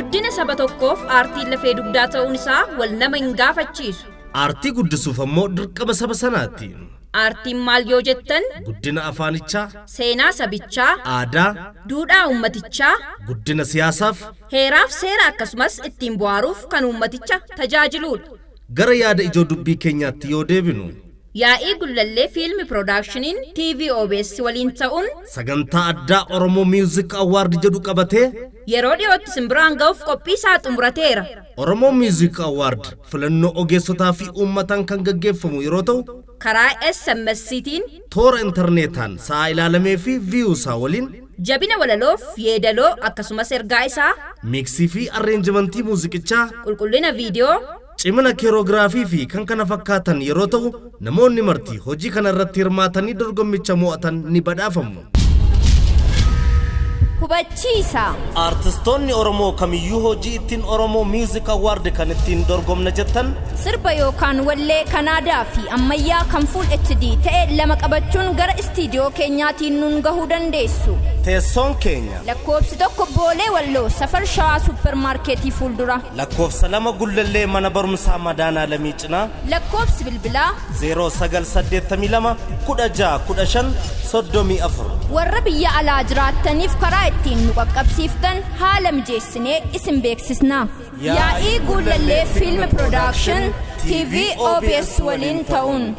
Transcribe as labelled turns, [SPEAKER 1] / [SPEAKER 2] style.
[SPEAKER 1] Guddina saba tokkoof aartiin lafee dugdaa ta'uun isaa wal nama hin gaafachiisu.
[SPEAKER 2] Aartii guddisuuf ammoo dirqama saba sanaati.
[SPEAKER 1] Aartiin maal yoo jettan?
[SPEAKER 2] Guddina afaanichaa,
[SPEAKER 1] seenaa sabichaa,
[SPEAKER 2] aadaa,
[SPEAKER 1] duudhaa uummatichaa,
[SPEAKER 2] guddina siyaasaaf,
[SPEAKER 1] heeraaf seera akkasumas ittiin bohaaruuf kan uummaticha tajaajiluudha.
[SPEAKER 2] Gara yaada ijoo dubbii keenyaatti yoo deebinu,
[SPEAKER 1] Yaa'ii Gullallee Fiilmi Piroodaakshiniin TV OBS waliin ta'uun
[SPEAKER 2] sagantaa addaa Oromoo Music Award jedhu qabatee
[SPEAKER 1] yeroo dhiyootti simbiraan ga'uuf qophii isaa xumurateera.
[SPEAKER 2] Oromoo Music Award filannoo ogeessotaa fi uummataan kan gaggeeffamu yeroo ta'u,
[SPEAKER 1] karaa SMS'tiin,
[SPEAKER 2] toora intarneetaan sa'a ilaalamee fi view isaa waliin,
[SPEAKER 1] jabina walaloof yeedaloo akkasumas ergaa isaa,
[SPEAKER 2] mixii fi arrangementii muuziqichaa,
[SPEAKER 1] qulqullina viidiyoo,
[SPEAKER 2] cimina choreography fi kan kana fakkaatan yeroo ta'u, namoonni marti hojii kana irratti hirmaatanii dorgommicha mo'atan ni badhaafamu.
[SPEAKER 3] Hubachiisa.
[SPEAKER 2] Aartistoonni Oromoo kamiyyuu hojii ittiin Oromoo Music Award kan ittiin dorgomna jettan
[SPEAKER 3] sirba yookaan wallee kan aadaa fi ammayyaa kan full HD ta'e lama qabachuun gara istiidiyoo keenyaatiin nuun gahuu dandeessu.
[SPEAKER 2] Teessoon keenya
[SPEAKER 3] Lakkoofsi 1 Boolee Walloo, safar Shawaa Suppermaarkeetii fuuldura.
[SPEAKER 2] Lakkoofsa 2 Gullallee, mana barumsaa Madaanaa Lamii cinaa.
[SPEAKER 3] Lakkoofsi bilbilaa
[SPEAKER 2] 0982 16 15 34.
[SPEAKER 3] Warra biyya alaa jiraattaniif karaa ittiin nu qaqqabsiiftan haala mijeessinee isin beeksisna. Yaa'ii Guullallee Film Production TV OBS waliin ta'uun.